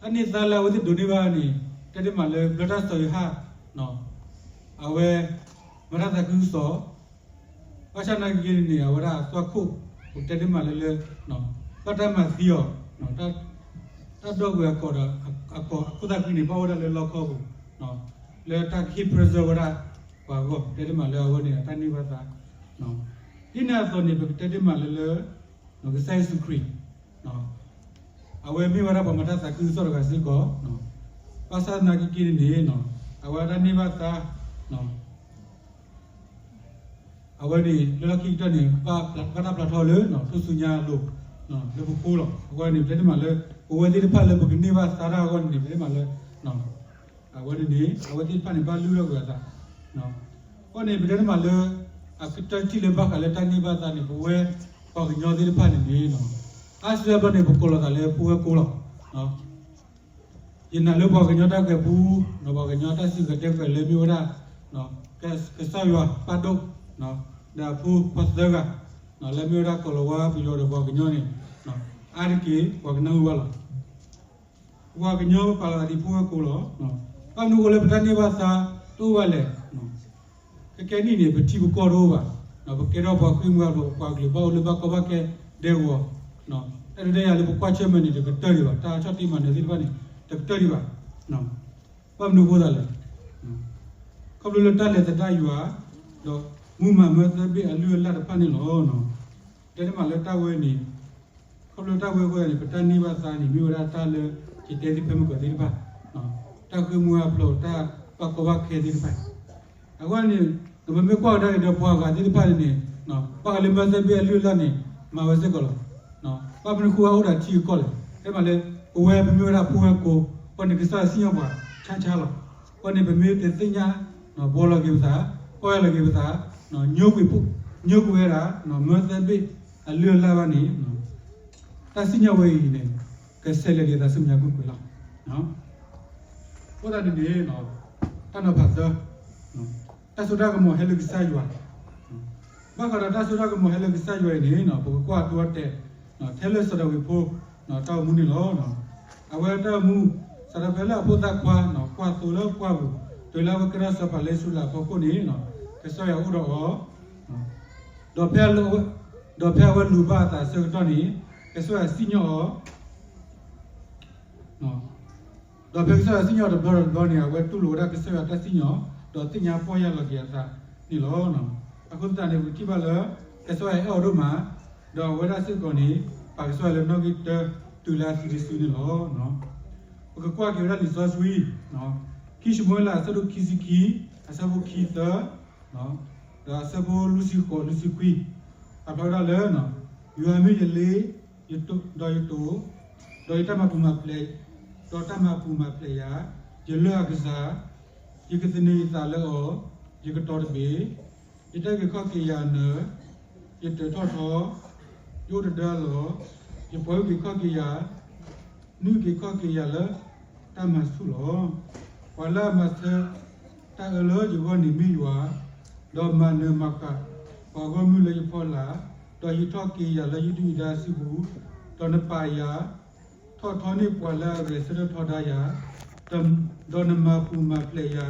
တၢ်န့ၢ်သါလၢအဝဲသ့ၣ်ဒိးန့ၢ်ဘၣ်န့ၣ် တဲတမးလၢဘျၢတၢ်စီၤယိၤဟၣ် အဝဲ မၤတၢ်သးခုကစီၣ် ဘၣ်ဆၣ်သနာ်က့န့ၣ်န့ၣ် အဝဲဒၣ်အသွၣ်ခိၣ် ပတဲတမးလၢလၢ ဘၣ်တၢ်မၤသံအီၤ တၢ်ဒိၣ်ကွံာ်အကိာ်ဒီး အခိၣ်သၣ်ဃံန့ၣ် ဘၣ်အိၣ်ဒၣ်လၢလီခီပူၤ လၢတၢ်ကဟ့ၣ် present ဝဲဒၣ် ပှၤအဂီၢ် ပတဲတမးလၢအဝဲန့ၣ် တၢ်န့ၢ်ဘၣ်သါ ဒ်န့ၣ်အသိးန့ၣ် ပကတဲတမးလၢလၢ ကစၢ်ယ့ၣ်ၡူးခရံာ် အဝဲမ့ၢ်ဝဲဒၣ်ပှၤမၤတၢ်သးခုကစီၣ်တဂၤစ့ၢ်ကီး ဘၣ်ဆၣ်သနာ်က့န့ၣ်န့ၣ် အဝဲဒၣ်တၢ်န့ၢ်ဘၣ်သါ အဝဲန့ၣ် လၢလီၢ်ခံကတၢၢ်န့ၣ် ဘၣ်တၢ်ပျၢ်ထီၣ်လၢ ထူၣ်စုညါအလိၤ လၢပဃိလီၤ. အဃိန့ၣ် ပတဲတမးလၢ ပဝဲသ့ၣ်တဖၣ်လၢပကန့ၢ်ဘၣ်သါတၢ်အဂီၢ်န့ၣ် ပတဲတမးလၢ အဝဲန့ၣ်န့ၣ် အဝဲသ့ၣ်တဖၣ်န့ၣ် ဘၣ်လုၢ်ထီၣ်ကွံာ်အသး အဃိန့ၣ် ပတဲတမးလၢ အကတၢၢ်ထံၣ်လၢဘၣ်ဃးလၢတၢ်န့ၢ်ဘၣ်သါန့ၣ် ပဝဲပှၤကညီသ့ၣ်တဖၣ်န့ၣ်န့ၣ် အါစုအါဘျီန့ၣ် ပကိးလီၤသးလၢဖိဝဲၢ်ကိလီၤ. ယနာ်လၢပှၤကညီတၢ်ဂဲၤပူ ဒီးပှၤကညီတၢ်စံးဂဲၤတဲာ်ကွဲးလၢမ့ၢ်ဝဲဒၣ် ကစၢ်ယွၤပၢ်ဒိၣ် ဒီးအဖိခွါသၢဂၤ လၢမ့ၢ်ဝဲဒၣ်ကိၤလၤဝါ ပယီၤဒီးပှၤကညီန့ၣ် အါတက့ၢ် ပှၤကနၢ်ဟူဘၣ်လီၤ. ပှၤကညီပပာ်လီၤသးဒ်ဖိဝဲၢ်ကိလီၤ. ဘၣ်မနုၤအဃိလၢပတၢ်န့ၢ်ဘၣ်သါတအိၣ်ဘၣ်လဲၣ်. ခဲကဲနံၣ်န့ၣ် ပထံပကီၢ်တအိၣ်ဘၣ်. ပကဲထီၣ်ပှၤဃ့ၢ်မှံဟးဖျိး ပှၤကလုာ်ဘၣ်အိၣ်လၢဘၣ်ကီဘၣ်ခဲဒဲကဝီၤ တၢ်ဒုးတၢ်ယၤလၢပကွၢ်ဆၢၣ်မဲာ်န့ၣ် တကတၢၢ်ဒံးဘၣ်. တၢ်ဆီၣ်တံၢ်မၤနၢၤသ့ၣ်တဖၣ်န့ၣ် တကတၢၢ်ဒံးဘၣ်. ဘၣ်မနုၤအဃိသတးလဲၣ်. ခီဖျိလၢတၢ်လဲၤသဒၣ်ယွၤ ဒီးမူမၤမၢသၢဘ့ၣ်အလုၢ်အလၢ်တဖၣ်န့ၣ်လီၤ. တဲတမးလၢတၢ်ဝဲန့ၣ် ခီဖျိတၢ်ဝဲအဃိန့ၣ် ပတၢ်န့ၢ်ဘၣ်သါန့ၣ် မ့ၢ်ဝဲဒၣ်တၢ်လၢ ယတဲသ့ၣ်ဖဲမုၢ်ကီၢ်သ့ၣ်တဖၣ် တၢ်ဃ့ၢ်မှံဟးဖျိး တၢ်ဘၣ်ကီဘၣ်ခဲသ့ၣ်တဖၣ် အဃိန့ၣ် ပမ့ၢ်ကွၢ်ကဒါက့ၤဒီးပှၤဂၤသ့ၣ်တဖၣ်န့ၣ်န့ၣ် ဘၣ်ဃးလၢမၢသၢဘ့ၣ်အလုၢ်အလၢ်န့ၣ် မၤဝဲစ့ၢ်ကီးလီၤ. ဘၣ်မနုၤဃိအအိၣ်ဒီးထံအကီၢ်လဲၣ်. တဲမးလၢ ပဝဲပမ့ၢ်ဝဲဒၣ်ဖိဝဲၢ်ကိ အဃိန့ၣ် ကစၢ်ယွၤစံၣ်ညီၣ်ပှၤဆါဆါလီၤ. အဃိန့ၣ် ပမ့ၢ်တသ့ၣ်ညါ ဘှီလီၤက့ၤပသး ကွၢ်လီၤက့ၤပသး ညိကွံာ် ညိကွံာ်ဝဲဒၣ် မၢသၢဘ့ၣ်အလုၢ်အလၢ်ဘၣ်န့ၣ် တၢ်စံၣ်ညီၣ်ဝဲအံၤန့ၣ် ကဆဲးလဲၤက့ၤသးဆူမဲာ်ညါကွ့ၢ်ကွ့ၢ်လီၤ. အဃိသတးန့ၣ်န့ၣ် တၢ်နီၤဖးသၢ တၢ်စိတၢ်ကမီၤဟဲလၢကစၢ်ယွၤ ဘၣ်ဃးဒီးတၢ်စိတၢ်ကမီၤဟဲလၢကစၢ်ယွၤအံၤန့ၣ် ပကကွၢ်အဒိအတဲာ် ထဲလၢစီၤဒၤဝံးဖိ တၢ်အိၣ်မူန့ၣ်လီၤ. အဝဲတၢ်အိၣ်မူ စးထီၣ်ဖဲလၢအဖိသၣ်ခွါ ကွၢ်သိလၢပှၢ်ပူၤ တုၤလၢအဝဲကဲထီၣ်စီၤပၤလၢအံၣ်စရ့လးအဖီခိၣ်န့ၣ် ကစၢ်ယွၤအိၣ်ဒီးအီၤ ဒီးဖဲ ဒီးဖဲအဝဲလူၤဘၣ်အသးအဆၢကတီၢ်န့ၣ် ကစၢ်ယွၤစံၣ်ညီၣ်အီၤ ဒီးဖဲကစၢ်ယွၤစံၣ်ညီၣ်တဘျီဒီးတဘျီန့ၣ် အဝဲတူၢ်လိာ်ဝဲဒၣ်ကစၢ်ယွၤတၢ်စံၣ်ညီၣ် ဒီးသ့ၣ်ညါပီၢ်ယၢ်လီၤက့ၤအသးန့ၣ်လီၤ. အဃိသတးန့ၣ် ပကထံၣ်ဘၣ်လၢ ကစၢ်ယွၤအဲၣ်အီၤဒိၣ်မး ဒီးအဝဲဒၣ်စ့ၢ်ကီးန့ၣ် ပာ်ကစၢ်ယွၤလၢနီၣ်ဂံၢ်တၢ တုၤလၢအသံတစုန့ၣ်လီၤ. ပကကွၢ်က့ၤဝဲဒၣ်လံာ်စီဆှံ ခံၡမူၤအ့လး အဆၢဒိၣ်ခံဆံခံ အဆၢဖိခံသၢ ဒီးအဆၢဖိလွံၢ်ဆံဃိး လွံၢ်ဆံခွံ ပာ်ဖျါဝဲဒၣ်လၢ ယွၤမ့ၢ်ယလ့ ဒီးယတိာ်, ဒီးယတၢ်မၤပူၤမၤဖျဲး, ဒီးတၢ်မၤပူၤမၤဖျဲးယၤ, ယလၢၢ်အကစၢ်, ယကသန့ၤယသးလၢအီၤ, ယကတီၤတဘ့ၣ်, ယတၢ်အုၣ်က့ၤခီၣ်က့ၤယၤအနၢၤ, ယတၢၤထီၣ်ထီ, ယအိၣ်တဒၢအလီၢ်, ယပှၤအုၣ်က့ၤခီၣ်က့ၤယၤ, နုာ်က့ၤခီၣ်က့ၤယၤလၢတၢ်မၤဆူၣ်လီၤ. ပှၤလၢအမၤဆၢတၢ်အၢလၢယဂီၢ်န့ၣ်မ့ၢ်ယွၤ, ဒီးမၤနၢၤမၤဃာ်ပှၤဂီၢ်မုၢ်လၢယဖီလာ်, ဒီးဟံးထီၣ်က့ၤယၤလၢယဒုၣ်ယဒါစုပူၤ, ဒီးနပာ်ယၤ, ထီၣ်ထီန့ၢ်ပှၤလၢအဂဲၤဆၢထၢၣ်ထီဒါယၤ, ဒီးနမၤပူၤမၤဖျဲးယၤ,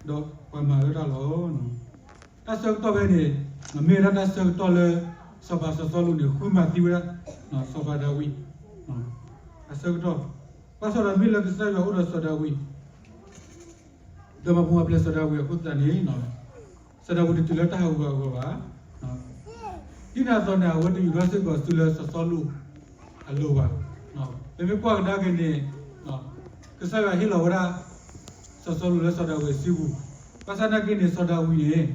ဒီးပှၤမၤဝဲဒၣ်လီၤ. တၢ်ဆၢကတီၢ်ဖဲန့ၣ် မ့ၢ်ဝဲဒၣ်တၢ်ဆၢကတီၢ်လၢ စီၤပၤစီၤစီလူးန့ၣ် ဃုမၤသံဝဲဒၣ် စီၤပၤဒၤဝံး အဆၢကတီၢ်, ဘၣ်ဆၣ်ဒီးမ့ၢ်လၢကစၢ်ယွၤအိၣ်ဒီးစီၤဒၤဝံး ဒီးမၤပူၤမၤဖျဲးစီၤဒၤဝံးအဃိသတးန့ၣ် စီၤဒၤဝံးတတုၤလၢတၢ်ဟးဂူာ်ဟးဂီၤဘၣ်. ဒ်န့ၣ်အသိးန့ၣ် အဝဲတယူၤထီၣ်စ့ၢ်ကီးစုလၢစီၤစီလူးအလိၤဘၣ်. ပမ့ၢ်ကွၢ်ကဒါက့ၤန့ၣ် ကစၢ်ယွၤဟ့ၣ်လီၤဝဲဒၣ် စီၤစီလူးလၢစီၤဒၤဝံးအစုပူၤ, ဘၣ်ဆၣ်နာ်က့န့ၣ် စီၤဒၤဝံးန့ၣ်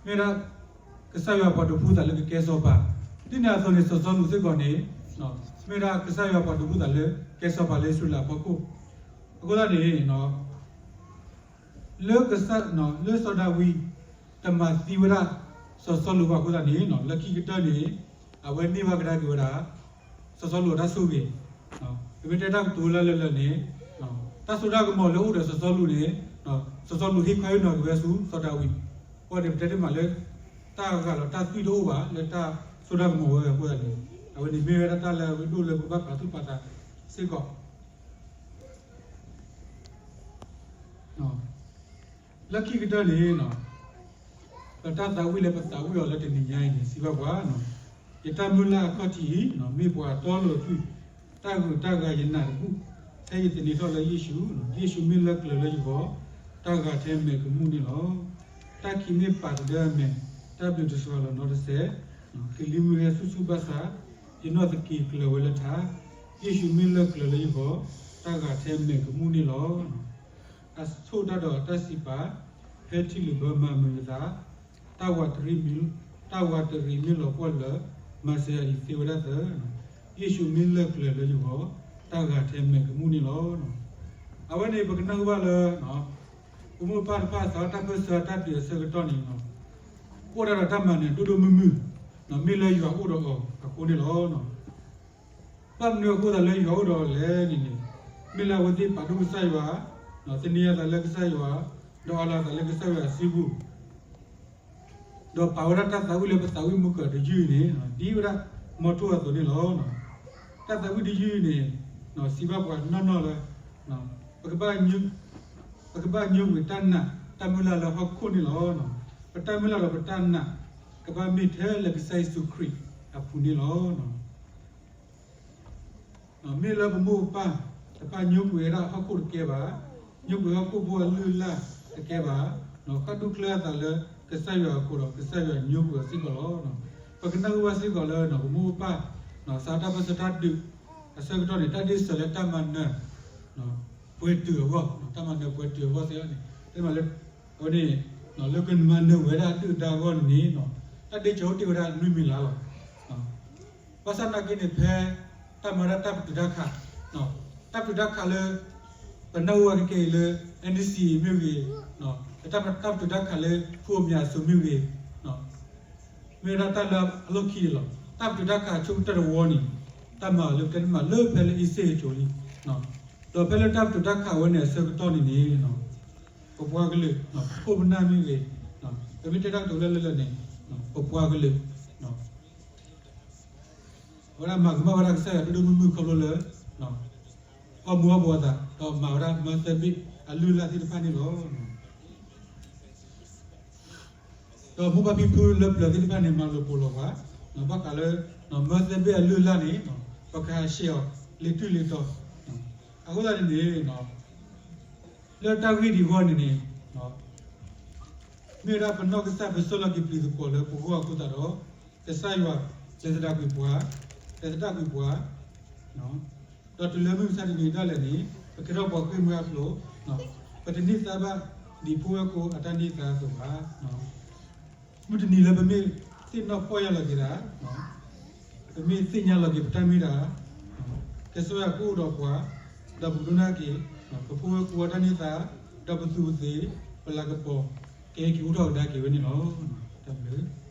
မ့ၢ်ဒၣ်ကစၢ်ယွၤပှၤဒိးဖှူသးလၢကကဲစီၤပၤ, ဒ်န့ၣ်အသိးန့ၣ် စီၤစီလူးစ့ၢ်ကီးန့ၣ် မ့ၢ်ဒၣ်ကစၢ်ယွၤပှၤဒိးဖှူသးလၢကဲစီၤပၤလၢအံၣ်စရ့လးအဖီခိၣ်, အဃိသတးန့ၣ် လၢကစၢ်, လၢစီၤဒၤဝံး တမၤသံဝဲဒၣ် စီၤစီလူးဘၣ်အဃိသတးန့ၣ် လၢခံကတၢၢ်န့ၣ် အဝဲန့ၢ်ဘၣ်ကဒါက့ၤဝဲဒၣ် စီၤစီလူးအတၢ်ဆိၣ်ဂ့ၤ, ပမ့ၢ်တဲတၢ်ကတိၤလၢလၢလၢန့ၣ် တၢ်စိတၢ်ကမီၤလၢအိၣ်ဒီးစီၤစီလူးန့ၣ် စီၤစီလူးဟ့ၣ်ခီဟ့ၣ်နီၤက့ၤဝဲဆူစီၤဒၤဝံး, အဃိန့ၣ် ပတဲတ့ၢ်မးလၢ တၢ်ဂၢ်လီၤတၢ်သွံၣ်တအိၣ်ဘၣ်လၢတၢ်စိတၢ်ကမီၤဝဲအဃိသတးန့ၣ် အဝဲန့ၣ်မ့ၢ်ဝဲဒၣ်တၢ်လၢအဝဲဒိၣ်လၢပဘၣ်ပာ်သူၣ်ပာ်သးစ့ၢ်ကီး လၢခံကတၢၢ်န့ၣ် ပတၢ်သးဝံၣ်လၢပသးဝံၣ်အီၤလၢတနံၤညါအံၤန့ၣ် စံးဘၣ်ပှၤ, ယတၢ်မုၢ်လၢ်အခီၣ်ထံးအံၤ မ့ၢ်ပှၤတီလိၤအသွံၣ်, တၢ်ဂုၤတၢ်ဂၤယနာ်တဘူၣ်, ဖဲယသန့ၤထီၣ်လၢယ့ၣ်ၡူး, ယ့ၣ်ၡူးမ့ၢ်လၢကျၢၤလၢယဂီၢ်, တၢ်ဂၤထဲမဲာ်ကမူၣ်န့ၣ်လီၤ. တၢ်ခံးမ့ၢ်ပာ်တဒၢအမဲာ်, တၢ်ဘျုးတစှၤလီၤနီတစဲး, ကလံၤမုၢ်ဟဲဆူၣ်ဆူၣ်ဘၣ်ဆၣ်, ယနီၢ်သက့ၤကျၢၤဝဲလၢထး, ယ့ၣ်ၡူးမ့ၢ်လၢကျၢၤလၢယဂီၢ်, တၢ်ဂၤထဲမဲာ်ကမူၣ်န့ၣ်လီၤ. အဆိၣ်တၢ်ဒီးတၢ်စံးပာ်, ဖဲထံလုာ်ဘၢမၤမုာ်အသး, တၢ်ဝးတရံးမံ, တၢ်ဝးတရံးမ့ၢ်လီၤပှီၢ်လၢာ်, မၤစၢၤယၤအံၤသ့ဝဲဒၣ်သၢ, ယ့ၣ်ၡူးမ့ၢ်လၢကျၢၤလၢယဂီၢ်, တၢ်ဂၤထဲမဲာ်ကမူၣ်န့ၣ်လီၤ. အဝဲန့ၣ်ပကနၢ်ဟူဘၣ်လၢ ပမိၢ်ပၢ်တဖၣ်စးထီၣ်တၢ်ပၢၢ်ဆၢတၢ်ဒုးအဆၢကတီၢ်န့ၣ် အိၣ်ဒၣ်ဒီးတၢ်မၤနၢၤဒိၣ်ဒိၣ်မုၢ်မုၢ်, မ့ၢ်လၢယွၤအိၣ်ဒီးအီၤအဃိန့ၣ်လီၤ. ဘၣ်မနုၤအဃိသတးလၢယွၤအိၣ်ဒီးအီၤလဲၣ်န့ၣ်န့ၣ်, မ့ၢ်လၢအဝဲသ့ၣ်ပာ်ဒိၣ်ကစၢ်ယွၤ, သန့ၤအသးလၢကစၢ်ယွၤ, ဒီးအးလီၤအသးလၢကစၢ်ယွၤစုပူၤ ဒီးပာ်ဝဲဒၣ်တၢ်သးဝံၣ်လၢပသးဝံၣ်မုၢ်ကၢၤတယုၢ်အံၤန့ၣ် ဒ်ဝဲဒၣ်မီထိအသိးန့ၣ်လီၤ. တၢ်သးဝံၣ်တယုၢ်အံၤန့ၣ် စံးဘၣ်ပှၤနီၢ်နီၢ်လၢ ပကဘၣ် ပကဘၣ်ညိကွံာ်တၢ်နာ်တၢ်မုၢ်လၢ်လၢဟီၣ်ခိၣ်န့ၣ်လီၤ. ပတၢ်မုၢ်လၢ်ဒီးပတၢ်နာ် ကဘၣ်မ့ၢ်ထဲလၢကစၢ်ယ့ၣ်ၡူးခရံာ်အပူၤန့ၣ်လီၤ. မ့ၢ်လၢပမိၢ်ပၢ်တဖၣ်ညိကွံာ်ဝဲဒၣ်ဟီၣ်ခိၣ်တကဲဘၣ်, ညိကွံာ်ဟီၣ်ခိၣ်ဖိအလုၢ်အလၢ်တကဲဘၣ်, ဃၣ်ဒူၣ်ကျၢၤအသးလၢကစၢ်ယွၤအဃိဒီး ကစၢ်ယွၤညိကွံာ်အီၤစ့ၢ်ကီးလီၤ. ပကနၢ်ဟူဘၣ်စ့ၢ်ကီးလၢပမိၢ်ပၢ် စးထီၣ်တၢ်ပၢၢ်ဆၢတၢ်ဒုးအဆၢကတီၢ်န့ၣ် တၢ်ဒ့စၢၤလၢတၢ်မၤနၢၤ ပှဲၤတုၤအဂီၢ်, တၢ်မၤနၢၤပှဲၤတုၤအဂီၢ်သ့ၣ်န့ၣ် တဲမးလၢ အဝဲန့ၣ် လၢကမၤနၢၤဝဲဒၣ်အဒုၣ်အဒါအဂီၢ်န့ၣ်န့ၣ် တၢ်ဒ့စၢၤအိၣ်တ့ၢ်ဝဲဒၣ်နွံမံၤလါလီၤ. ဘၣ်ဆၣ်နာ်က့န့ၣ် ဖဲတၢ်မၤဝဲဒၣ်တၢ်ပတုာ်တၢ်ခး, တၢ်ပတုာ်တၢ်ခးလၢ ပနၢ်ဟူဝဲကကဲအံၤလၢ NCA မ့ၢ်ဂ့ၤ, တၢ်ပတုာ်တၢ်ခးလၢ ဖုအမၠးအစိၤမ့ၢ်ဂ့ၤ, မ့ၢ်ဝဲဒၣ်တၢ်လၢအလီၢ်ခံန့ၣ်လီၤ. တၢ်ပတုာ်တၢ်ခးအဆိကတၢၢ်တဝီန့ၣ် တၢ်မၤအီၤလၢပတဲတမးလၢဖဲလၢအ့စ့ၣ်အစိၤလံ. ဒီးဖဲလၢတၢ်ပတုာ်တၢ်ခးဝဲန့ၣ်အဆၢကတီၢ်န့ၣ်န့ၣ် ပပှၤကလုာ် ခိၣ်ပနၢ်မ့ၢ်ဂ့ၤ, ပမ့ၢ်တဲတၢ်ကတိၤလၢလၢလၢ်န့ၣ် ပပှၤကလုာ် အဝဲဒၣ်မၤကမၣ်ဝဲဒၣ်ကစၢ်ယွၤဒိၣ်ဒိၣ်မုၢ်မုၢ်ခီဖျိလၢ အီၣ်မူအီၣ်ဘှီးအသး ဒီးမၤဝဲဒၣ်မၢသၢဘ့ၣ်အလုၢ်အလၢ်သ့ၣ်တဖၣ်န့ၣ်လီၤ. ဒီးမိၢ်ပၢ်ဖံဖုလၢပျၢၤသ့ၣ်တဖၣ်န့ၣ် မၤလိာ်ပိာ်လိာ်ပှၤ ဘၣ်ဃးလၢ မၢသၢဘ့ၣ်အလုၢ်အလၢ်န့ၣ် ပကဟးဆှဲးအီၤလံာ်တွံၢ်လံာ်တီၤ. အဃိသတးန့ၣ်န့ၣ် လၢတၢ်ဂ့ၢ်ဒံးအဂီၢ်န့ၣ်န့ၣ် မ့ၢ်ဝဲဒၣ်ပနီၢ်ကစၢ်ပဆှၢလီၤက့ၤပျံၤသကွီၤလၢပဂီၢ်အဃိသတးဒီး ကစၢ်ယွၤလဲၤသဒၣ်ကွံာ်ပှၤ, လဲၤသဒၣ်ကွံာ်ပှၤ ဒီးတုၤလၢမုၢ်မဆါတနံၤဒၣ်လဲာ်န့ၣ် ပကဲထီၣ်ပှၤဃ့ၢ်မှံဟးဖျိး, ပတန့ၢ်သါဘၣ်ဒ်ဖိဝဲၢ်ကိအတၢ်န့ၢ်သါအသိးဘၣ်. မုၢ်တနံၤလၢပမ့ၢ်သ့ၣ်နီၣ်ပီၢ်ယၢ်လီၤက့ၤတၢ်, ပမ့ၢ်သ့ၣ်ညါလီၤက့ၤပတၢ်မ့ၢ်တၢ်, ကစၢ်ယွၤကအိၣ်ဒီးပှၤ, ဒီးပကဒိကနၣ်က့ၤ ပဖိဝဲၢ်ကိအတၢ်န့ၢ်သါ, ဒီးပသူးပသ့, ပလၤကပီၤ ကဟဲက့ၤအိၣ်ထီၣ်ကဒါက့ၤဝဲန့ၣ်လီၤ. တၢ်ဘျုး